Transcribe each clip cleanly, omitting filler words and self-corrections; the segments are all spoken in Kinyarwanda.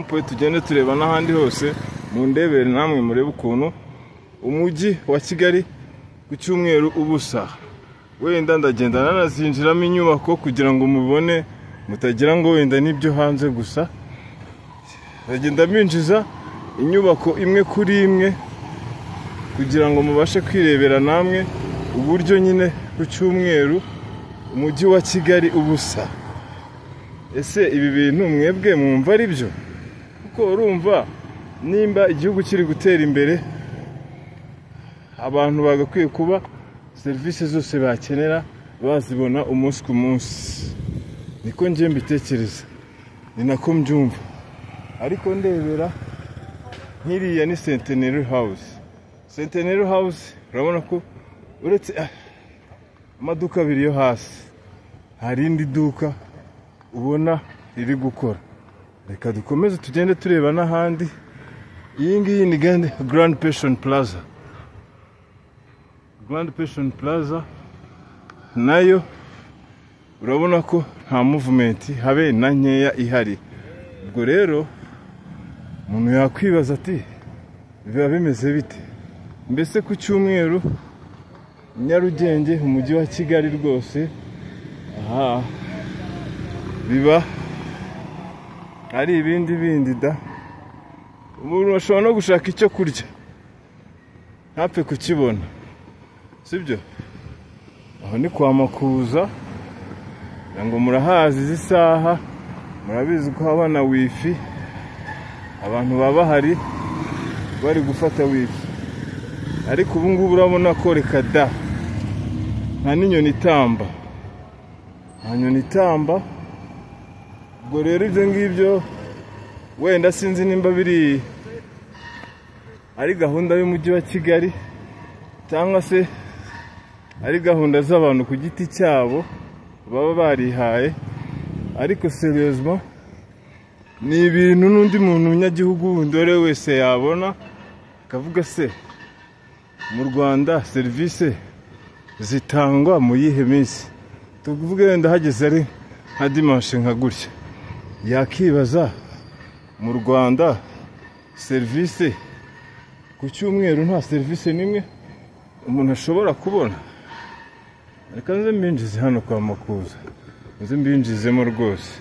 Tugende tureba n'ahandi hose, mundebere namwe murebe ukuntu umujyi wa Kigali ku cyumweru ubusa. Wenda ndagenda nanazinjiramo inyubako kugira ngo mubone, mutagira ngo wenda n'ibyo hanze gusa. Ndagenda mbinjiza inyubako imwe kuri imwe kugira ngo mubashe kwirebera namwe uburyo nyine ku cyumweru umujyi wa Kigali ubusa. Ese ibi bintu mwebwe mwumva ari byo? Kuko urumva nimba igihugu kiri gutera imbere, abantu bagakwiye kuba serivisi zose bakenera bazibona umunsi ku munsi. Niko njye mbitekereza, ni nako mbyumva. Ariko ndebera nk'iriya ni Centenary House. Centenary House urabona ko uretse amaduka abiri yo hasi, hari indi duka ubona riri gukora. Reka dukomeze tugende tureba n'ahandi. Iyi ngiyi ni Grand Pension Plaza. Grand Pension Plaza nayo urabona ko nta movement habe na nkeya ihari. Ubwo rero umuntu yakwibaza ati biba bimeze bite? Mbese ku cyumweru Nyarugenge, umujyi wa Kigali rwose, aha biba ari ibindi bindi da. Umuntu ashobora no gushaka icyo kurya ntapfe kukibona, sibyo? Aho ni kwa Makuza, ngo murahazi izi saha, murabizi ko haba na wifi, abantu baba bahari bari gufata wifi. Ariko ubu ngubu urabona ko reka da, nta n'inyoni itamba, nta nyoni itamba. Ubwo rero ibyo ngibyo wenda sinzi nimba biri ari gahunda y'umujyi wa Kigali cyangwa se ari gahunda z'abantu ku giti cyabo baba barihaye, ariko sérieusement ni ibintu n'undi muntu munyagihugu wundi uwo ari we wese yabona akavuga se mu Rwanda serivisi zitangwa mu yihe minsi? Tuvuge wenda hageze ari nka dimanche nka gutya, yakibaza mu Rwanda serivisi ku cyumweru nta serivisi n'imwe umuntu ashobora kubona. Reka nze mbinjize hano kwa Makuza, nze mbinjizemo rwose.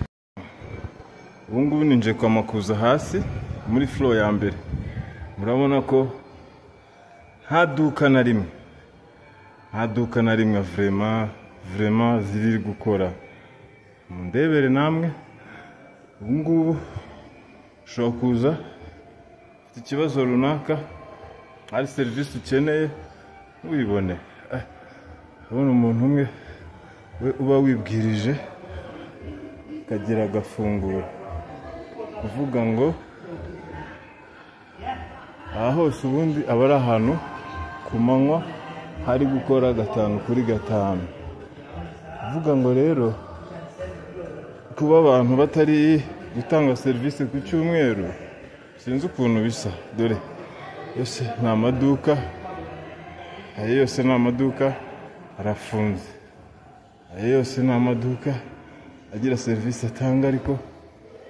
Ubu ngubu ninjiye kwa Makuza hasi muri floor ya mbere, murabona ko nta duka na rimwe, nta duka na rimwe vraiment vraiment ziri gukora. Mundebere namwe, ubu ngubu ushobora kuza ufite ikibazo runaka, hari serivisi ukeneye ntuyibone. Urabona umuntu umwe we uba wibwirije akagira agafunguro, kuvuga ngo aha hose ubundi aba ari ahantu ku manywa hari gukora 5 kuri 5. Kuvuga ngo rero kuba abantu batari gutanga serivisi ku cyumweru sinzi ukuntu bisa. Dore yose ni amaduka, aya yose ni amaduka arafunze, aya yose ni amaduka agira serivisi atanga ariko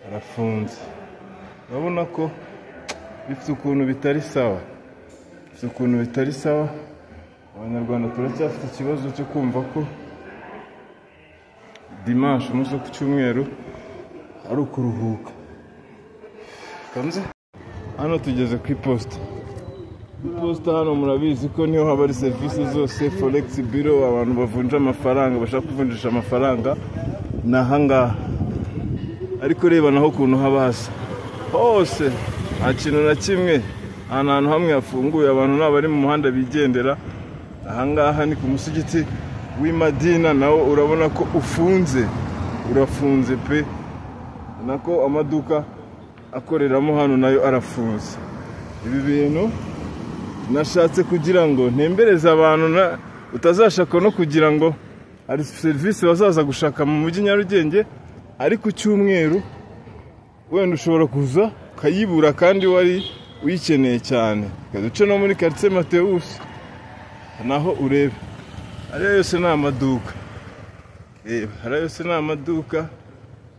arafunze. Urabona ko bifite ukuntu bitari sawa, bifite ukuntu bitari sawa. Abanyarwanda turacyafite ikibazo cyo kumva ko dimanche, umunsi wo ku cyumweru, ari ukuruhuka. Kanze hano tugeze ku iposita. Iposita hano murabizi ko niho haba hari serivisi zose, forex bureau, abantu bavunja amafaranga, bashaka kuvunjisha amafaranga ni ahangaha. Ariko reba naho ukuntu haba hasa hose, nta kintu na kimwe, nta hantu hamwe hafunguye, abantu nta bari mu muhanda bigendera. Ahangaha ni ku musigiti w'i Madina, nawo urabona ko ufunze, urafunze pe. Nako amaduka akoreramo hano nayo arafunze. Ibi bintu nashatse kugira ngo ntembereze abantu, utazashaka no kugira ngo hari serivisi bazaza gushaka mu mujyi Nyarugenge, ariko cyumweru wenda ushobora kuza ukayibura kandi wari uyikeneye cyane. Duce no muri quartier Mateus naho urebe, ariyo yose ni amaduka, ariyo yose ni amaduka,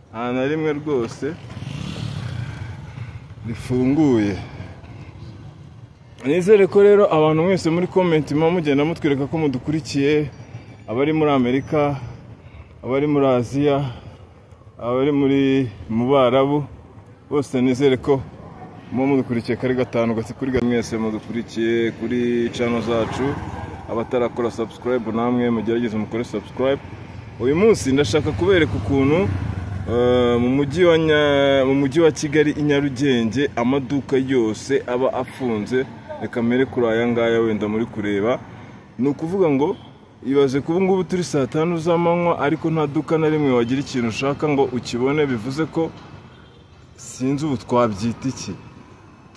nta na rimwe rwose. rifunguye. Nizere ko rero abantu mwese muri comment muba mugenda mutwereka ko mudukurikiye, abari muri Amerika, abari muri Aziya, abari mu Barabu bose, nizere ko muba mudukurikiye kari gatanu gati kuri mwese mudukurikiye kuri channel zacu. Abatarakora subscribe namwe mugerageze mukore subscribe. Uyu munsi ndashaka kubereka ukuntu mu mujyi wa Kigali i Nyarugenge amaduka yose aba afunze. Reka mere kuri aya ngaya wenda muri kureba. Ni ukuvuga ngo ibaze kuba ngubu turi saa 5 z'amanywa ariko nta duka na rimwe wagira ikintu ushaka ngo ukibone. Bivuze ko sinzi ubu twabyita iki,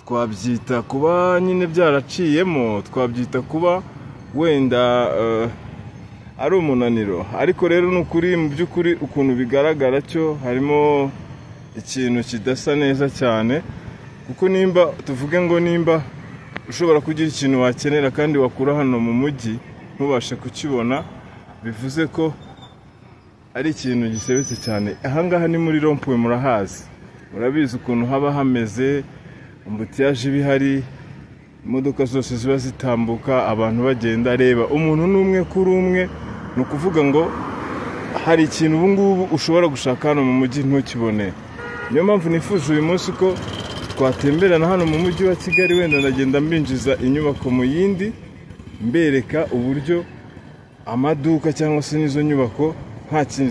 twabyita kuba nyine byaraciyemo, twabyita kuba wenda ari umunaniro. Ariko rero ni ukuri mu by'ukuri ukuntu bigaragara cyo harimo ikintu kidasa neza cyane, kuko nimba tuvuge ngo nimba ushobora kugira ikintu wakenera kandi wakura hano mu mujyi ntubashe kukibona, bivuze ko ari ikintu gisebetse cyane. Ahangaha ni muri rond-point, murahazi, murabizi ukuntu haba hameze, embouteillage ibihari, imodoka zose ziba zitambuka, abantu bagenda. Reba umuntu n'umwe kuri umwe, ni ukuvuga ngo hari ikintu ubu ngubu ushobora gushaka hano mu mujyi ntukibone. Niyo mpamvu nifuje uyu munsi ko twatemberana hano mu mujyi wa Kigali, wenda ndagenda mbinjiza inyubako mu yindi, mbereka uburyo amaduka cyangwa se n'izo nyubako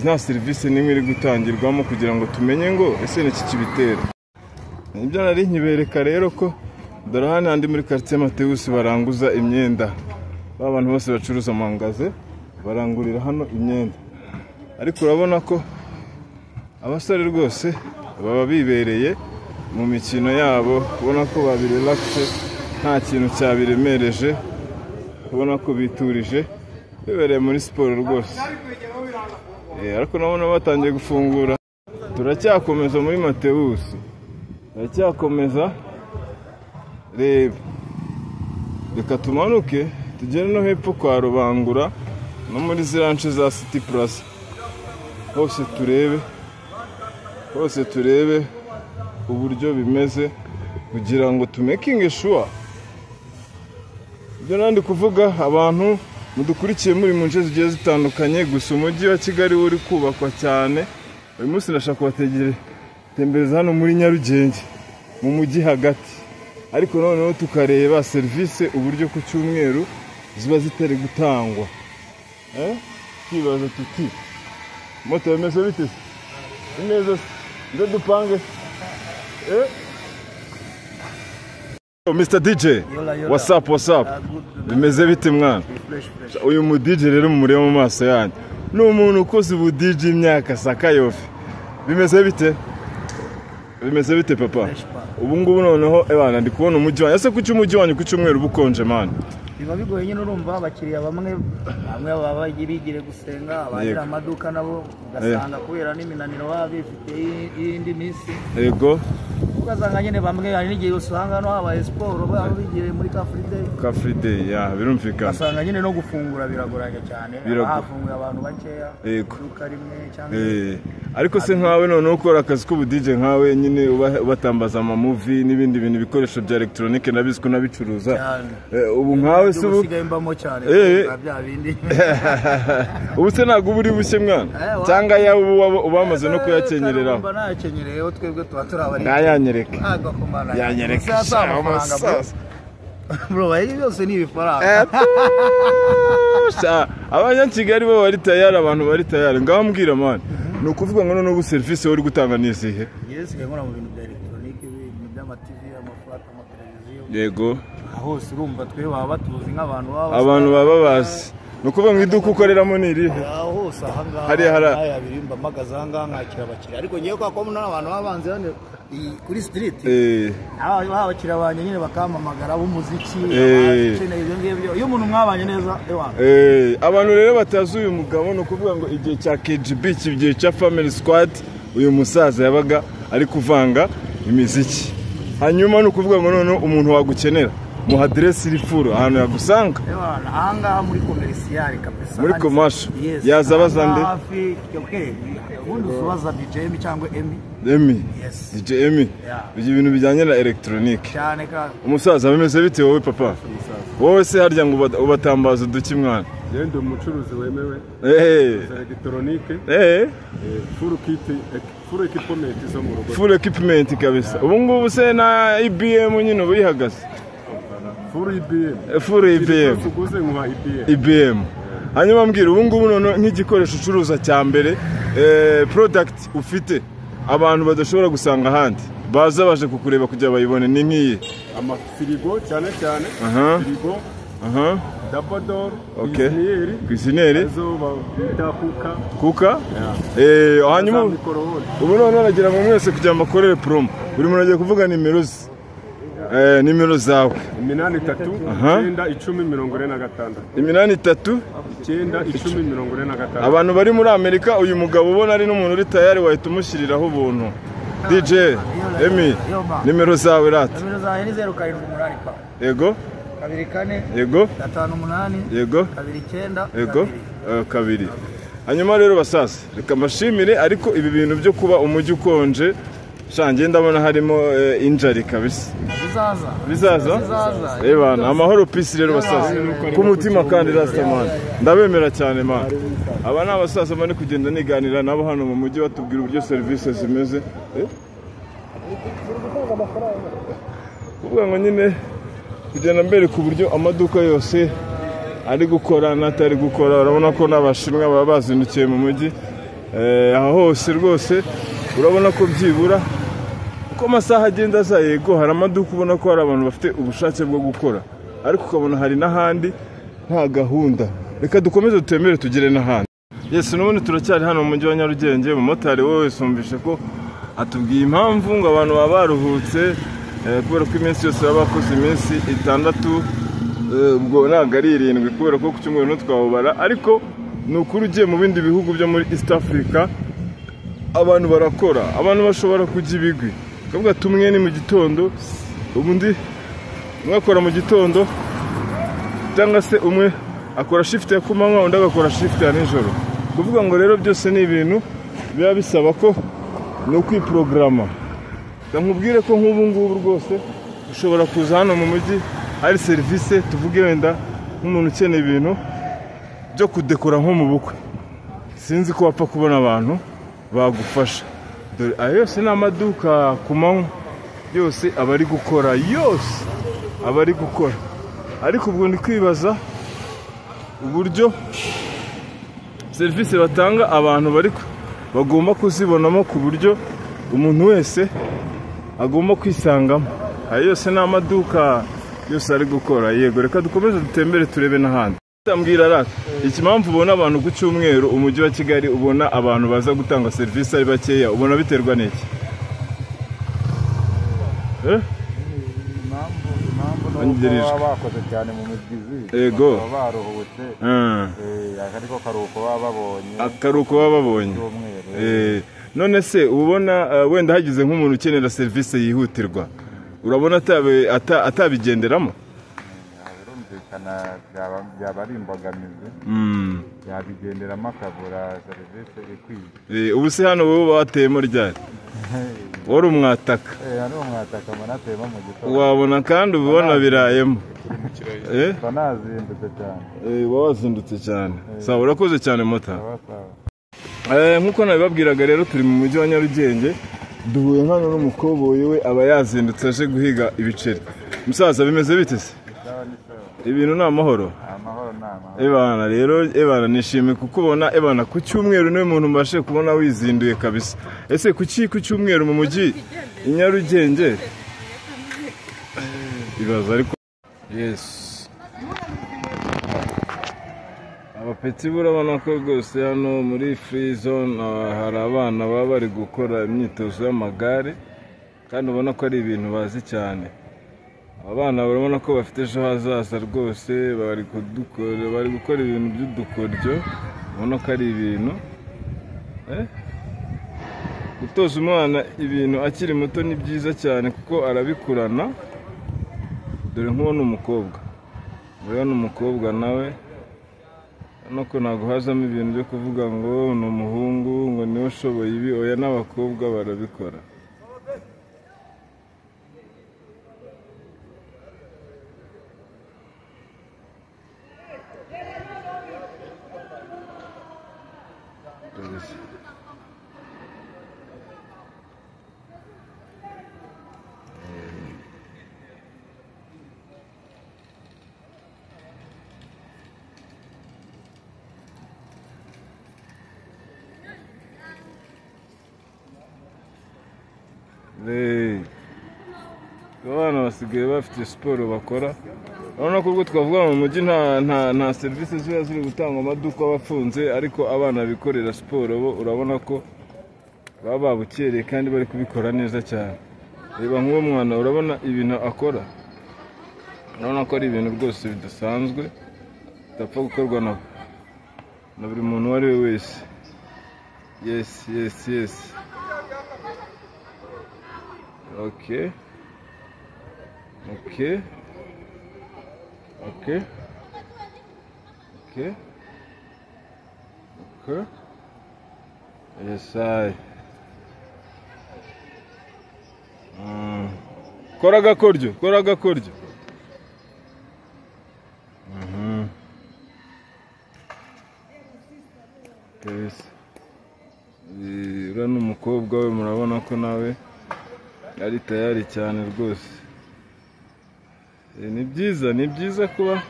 nta serivisi n'imwe iri gutangirwamo, kugira ngo tumenye ngo ese ni iki kibitera. Nibyo nari nkibereka rero ko dore hano andi muri quartier Mateus baranguza imyenda, ba bantu bose bacuruza amangaze barangurira hano imyenda. Ariko urabona ko abasore rwose baba bibereye mu mikino yabo, ubona ko babirelaxe, nta kintu cyabiremereje, ubona ko biturije, bibereye muri siporo rwose. Ariko nabona batangiye gufungura. Turacyakomeza muri Mateus, turacyakomeza. Reba, reka tumanuke tugere no hepfo kwa Rubangura no muri ziriya za City Plaza, hose turebe, hose turebe uburyo bimeze kugira ngo tumakinge sure. Ibyo nandi kuvuga, abantu mudukurikiye muri mu nce zigiye zitandukanye, gusa umujyi wa Kigali uri kubakwa cyane. Uyu munsi ndashaka kubatembereza hano muri Nyarugenge mu mujyi hagati, ariko noneho tukareba serivisi uburyo ku cyumweru ziba zitari gutangwa. Twibaza tuti moto bimeze bite se? Neza se? Nze dupange Mr DJ, Yola, yola. What's up, what's up? Good. Bimeze bite mwana? Fresh, fresh. Uyu mu DJ rero mureba mu maso yanyu ni umuntu ukoze ubu DJ imyaka sakayofe. Bimeze bite? Bimeze bite papa? Fresh, pa. Ubu ngubu noneho ebana ndi kubona umujyi wanyu. Ese kuki umujyi wanyu ku cyumweru ubukonje man? Biba bigoye nyine, urumva abakiriya bamwe bamwe baba bigire gusenga, abagira amaduka nabo ugasanga kubera n'iminaniro baba bifite y'indi minsi, Yego. ugasanga nyine bamwe hari n'igihe usanga hano habaye siporo baba bigiriye muri Car Free Day, Car Free Day, ya birumvikana. Ugasanga nyine no gufungura biragoranye cyane, hafunguye abantu bakeya, Yego. iduka rimwe cyangwa Ariko se nkawe noneho ukora akazi k'ubu DJ nkawe nyine ubatambaza ama movie n'ibindi bintu ibikoresho bya electronique nabizi ko nabicuruza. Cyane. Ubu nkawe se ubu usigaye mbamo cyane bya bindi. Ubu se ntabwo uba uri bushye mwana? Cyangwa yawe uba ubamaze no kuyakenyereraho? Mba nayakenyereyeho, twebwe tuba turi abari. Ngayanyereka. Ntabwo kumana. Yanyereka. Gusa si amafaranga, bro. Sasa. Bro, ibi byose ni ibifaranga. Sha, abanyakigali bo bari tayari, abantu bari tayari. Ngaho mbwira man, ni ukuvuga ngo noneho ubu serivisi uri gutanga ni izihe? Njyewe nsigaye nkora mu bintu bya elegitoronike, ibintu by'ama-TV, amafurata, amateleviziyo. Yego. Aha hose urumva twe baba batuzi nk'abantu baba Abantu baba bazi. Ni ukuvuga ngo iduka ukoreramo ni irihe? Aha hose aha ngaha. Hariya Aya abiri mba mpagaze aha ngaha nkakira abakiriya, ariko ngewe kubera ko mbona abantu baba banze hano kuri street, aba abakiriya banjye nyine bakampamagara b'umuziki, abakeneye ibyo ngibyo, iyo umuntu mwabanye neza ewana. Abantu rero batazi uyu mugabo, ni ukuvuga ngo igihe cya KGB, igihe cya Family Squad, uyu musaza yabaga ari kuvanga imiziki. Hanyuma ni ukuvuga ngo noneho umuntu wagukenera Muha aderesi iri full ahantu yagusanga. Ahangaha muri commercial kabisa. Muri commercial. Yaza baza nde? Hafi, okay. Ubundi usubaza DJ Emi cyangwa Emi. Emi. Yes. DJ Emi. Ibyo bintu bijyanye na electronic. Cyane ka. Umusaza bimeze bite wowe papa? Wowe se harya ngo ubatambaza uduki mwana? Yende umucuruzi wemewe. Electronic. Full kit, full equipment zo mu rugo. Full equipment kabisa. Ubu ngubu se na IBM nyine ubu ihagaze. Full IBM. Full IBM. Uguze nka IBM. IBM. Hanyuma mbwira ubu ngubu none nk'igikoresho ucuruza cya mbere product ufite abantu badashobora gusanga ahandi baza baje kukureba kugira bayibone ni nkiyi? Amafirigo cyane cyane. Firigo. Double door. Okay. Cuisinière. Zo bita kuka. Kuka? Hanyuma ubu none nagira ngo mwese kugira ngo bakorere promo. Buri muntu agiye kuvuga nimero ze. Nimero zawe. 83 9 10 46. 83 9 10 46. Abantu bari muri Amerika uyu mugabo ubona ari n'umuntu uri tayari wahita umushyiriraho ubuntu. DJ Emi, nimero zawe rata. Nimero zawe ni 078 pa. Yego. 24. Yego. 58. Yego. 29. Yego. 2. Hanyuma rero basasa reka mbashimire, ariko ibi bintu byo kuba umujyi ukonje shange ndabona harimo injury kabisa. Bizaza. Ebana amahoro peace rero basasa ku mutima kandi Rastaman ndabemera cyane man. Aba ni abasaza bari kugenda niganira nabo hano mu mujyi batubwira uburyo services zimeze. Kuvuga ngo nyine kugenda mbere ku buryo amaduka yose ari gukora n'atari gukora, urabona ko n'abashinwa baba bazindukiye mu mujyi aho hose rwose urabona ko byibura uko amasaha agenda aza, yego hari amaduka ubona ko hari abantu bafite ubushake bwo gukora, ariko ukabona hari n'ahandi nta gahunda. Reka dukomeze dutemere tugere n'ahandi. Yes, n'ubundi turacyari hano mu mujyi wa Nyarugenge. Umumotari wowe wese wumvishe ko atubwiye impamvu ngo abantu baba baruhutse kubera ko iminsi yose baba bakoze iminsi 6, ubwo ntabwo ari 7 kubera ko ku cyumweru ntitwawubara, ariko ni ukuri ugiye mu bindi bihugu byo muri East Africa abantu barakora, abantu bashobora kujya ibigwi. Kavuga tumwe ni mu gitondo, ubundi umwe akora mu gitondo cyangwa se umwe akora shift ya kumanywa undi agakora shift ya nijoro. Kuvuga ngo rero byose ni ibintu biba bisaba ko ni ukwiprograma. Nkubwire ko nk'ubu ngubu rwose ushobora kuza hano mu mujyi hari serivisi, tuvuge wenda nk'umuntu ukeneye ibintu byo kudekora nko mu bukwe, sinzi ko wapfa kubona abantu bagufasha. Dore ayo yose ni amaduka ku manywa yose aba ari gukora, yose aba ari gukora. Ariko ubwo ndi kwibaza uburyo serivisi batanga abantu bari bagomba kuzibonamo ku buryo umuntu wese agomba kwisangamo. Ayo yose ni amaduka yose ari gukora. Yego, reka dukomeze dutembere turebe n'ahandi. Mbwira rata iki mpamvu ubona abantu ku cyumweru umujyi wa Kigali ubona abantu baza gutanga serivisi ari bakeya, ubona biterwa n'iki? Impamvu bakoze cyane mu mibyizi. Yego. Baruhutse. Ariko karuko baba babonye. Akaruko baba babonye. None se ubona wenda hagize nk'umuntu ukenera serivisi yihutirwa, urabona atabigenderamo? Byaba ari imbogamizi, yabigenderamo akabura serivisi ikwiye. Ubu se hano wowe bateyemo ryari? Wari umwataka. Hano umwataka mbona ateyemo mu gitondo. Wabona kandi ubona birayemo. Banazindutse cyane. Wazindutse cyane. Sawa, urakoze cyane mota. Nkuko nabibabwiraga rero turi mu mujyi wa Nyarugenge, duhuye hano n'umukoboyi we aba yazindutse aje guhiga ibiceri. Musaza bimeze bite se? Ibintu ni amahoro. Amahoro ni amahoro. Ebana rero, ebana nishimiye kukubona, ebana ku cyumweru niwe muntu mbashe kubona wizinduye kabisa. Ese kuki ku cyumweru mu mujyi i Nyarugenge? Ibaza ariko. Yes. Abapeti burabona ko rwose hano muri free zone hari abana baba bari gukora imyitozo y'amagare kandi ubona ko ari ibintu bazi cyane. Abana barabona ko bafite ejo hazaza rwose, bari gukora ibintu by'udukoryo, ubona ko ari ibintu. Gutoza umwana ibintu akiri muto ni byiza cyane kuko arabikurana. Dore nk'uwo ni umukobwa, uriya ni umukobwa nawe, urabona ko ntabwo hazamo ibintu byo kuvuga ngo ni umuhungu ngo niwe ushoboye ibi, oya n'abakobwa barabikora. Abana basigaye bafite siporo bakora. Urabona ko ubwo twavuga mu mujyi nta serivisi ziba ziri gutangwa, amaduka aba afunze, ariko abana bikorera siporo bo urabona ko baba babukereye kandi bari kubikora neza cyane. Reba nk'uwo mwana, urabona ibintu akora, urabona ko ari ibintu rwose bidasanzwe, bidapfa gukorwa na buri muntu uwo ari we wese. Yes, yes, yes. Okay. Okay. Okay. Okay. Okay. Yes, I. Kora agakoryo, kora agakoryo. Yes. Uriya ni umukobwa we, murabona ko nawe ari tayari cyane rwose. Ni byiza, ni byiza kuba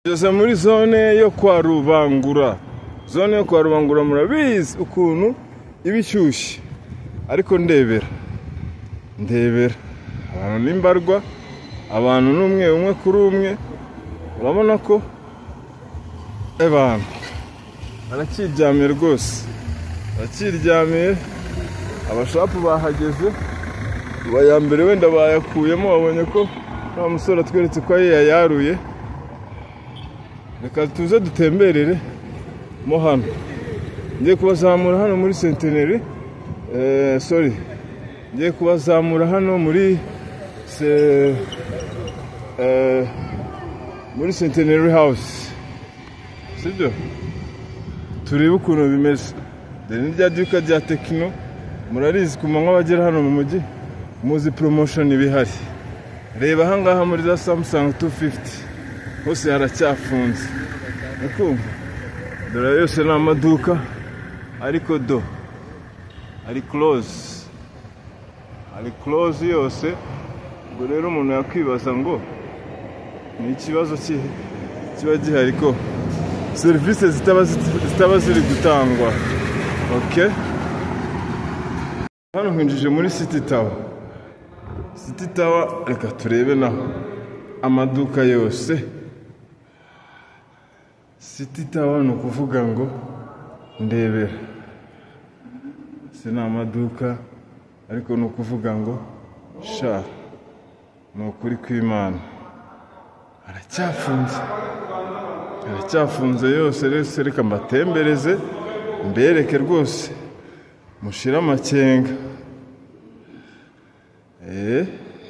Tugeze muri zone yo kwa Rubangura. Zone yo kwa Rubangura murabizi ukuntu iba ishyushye, ariko ndebera abantu n'imbarwa, abantu n'umwe umwe kuri umwe, urabona ko abantu barakiryamiye rwose, barakiryamiye. Abashapu bahageze, aya mbere wenda bayakuyemo, babonye ko nta musore atweretse ko yayaruye. Reka tuze dutemberere mo hano. Ngiye kubazamura hano muri Centenary, sorry, ngiye kubazamura hano muri muri Centenary House, sibyo? Turebe ukuntu bimeze. Dore ni rya duka rya Tekino, murarizi ku manywa bagera hano mu mujyi, muzi promotion ibihari. Reba aha ngaha muri za Samsung 250 hose haracyafunze. Ukumva dore yose ni amaduka, ariko do ari close, ari close yose. Ubwo rero umuntu yakwibaza ngo ni ikibazo kiba gihari ko serivisi zitaba ziri gutangwa. Okay, hano nkwinjije muri City Tower. City Tower, reka turebe naho amaduka yose. City Tower ni ukuvuga ngo ndebera, si ni amaduka, ariko ni ukuvuga ngo sha ni ukuri kw'Imana, aracyafunze, aracyafunze yose. Rero reka mbatembereze mbereke rwose, mushire amakenga.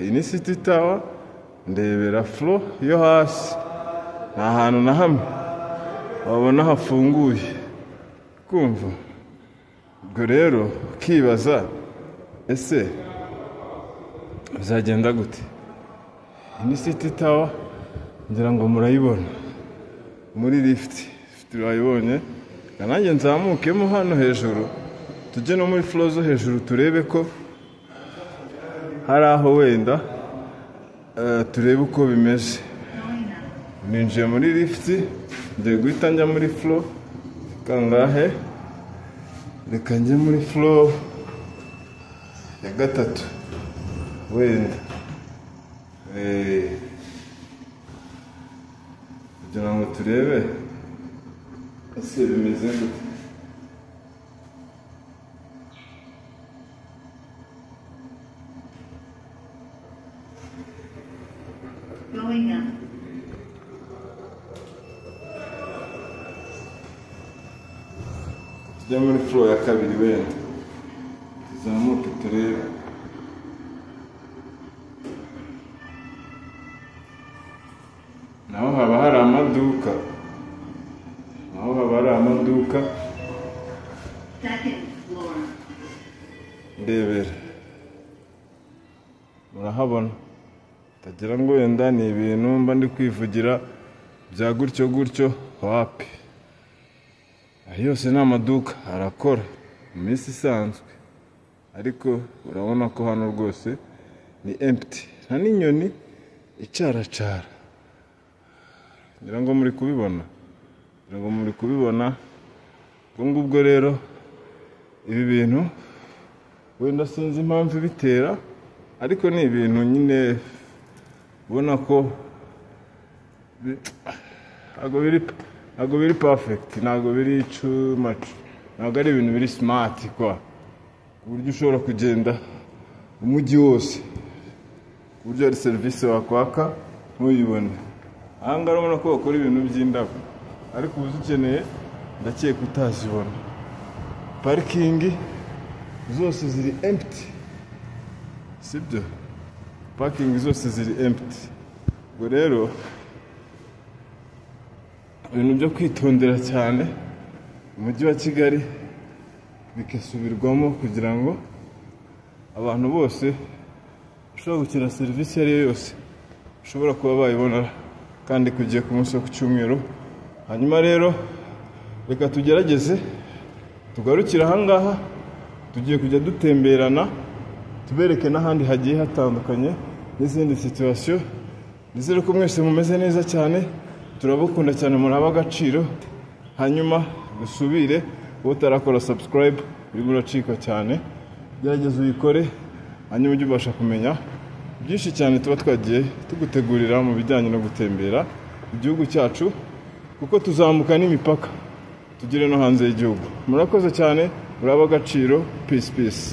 Iyi ni City Tower, ndebera floor yo hasi, nta hantu na hamwe wabona hafunguye. Kumva ubwo rero ukibaza ese bizagenda gute? Ni City Tower, ngira ngo murayibona muri lift, turayibonye. Nanjye nzamukemo hano hejuru, tujye no muri floor zo hejuru turebe ko hari aho wenda turebe uko bimeze. Ninjiye muri lift, ngiye guhita njya muri floor kangahe? Reka njye muri floor ya gatatu wenda, kugira ngo turebe Ese bimeze gute? Going up. Tujya muri floor ya kabiri wenda tuzamuke turebe. Naho haba hari amaduka, naho haba hari amaduka. Second floor. Ndebera, murahabona, utagira ngo wenda ni ibintu mba ndi kwivugira bya gutyo gutyo, wapi. Aya yose ni amaduka arakora mu minsi isanzwe, ariko urabona ko hano rwose ni empty, nta n'inyoni icaracara. Ngira ngo muri kubibona, ngira ngo muri kubibona. Ubwo ngubwo rero ibi bintu wenda sinzi impamvu ibitera, ariko ni ibintu nyine ubona ko ntabwo biri perfect, ntabwo biri too much, ntabwo ari ibintu biri smart kwa, ku buryo ushobora kugenda umujyi wose, ku buryo hari serivisi wakwaka ntuyibone. Aha ngaha urabona ko bakora ibintu by'indabo, ariko uba uzikeneye ndakeka utazibona. Parikingi zose ziri empty, sibyo? Parikingi zose ziri empty. Ubwo rero ibintu byo kwitondera cyane umujyi wa Kigali bigasubirwamo kugira ngo abantu bose bashobora gukira serivisi iyo ari yo yose bashobora kuba bayibona kandi kugiye ku munsi wo ku cyumweru. Hanyuma rero reka tugerageze tugarukire aha ngaha, tugiye kujya dutemberana tubereke n'ahandi hagiye hatandukanye n'izindi situation. Nizere ko mwese mumeze neza cyane, turabakunda cyane, muraba agaciro. Hanyuma dusubire, utarakora subscribe urimo uracika cyane, gerageza uyikore, hanyuma ujye ubasha kumenya byinshi cyane tuba twagiye tugutegurira mu bijyanye no gutembera igihugu cyacu, kuko tuzamuka n'imipaka tugere no hanze y'igihugu. Murakoze cyane, muraba agaciro. Peace peace.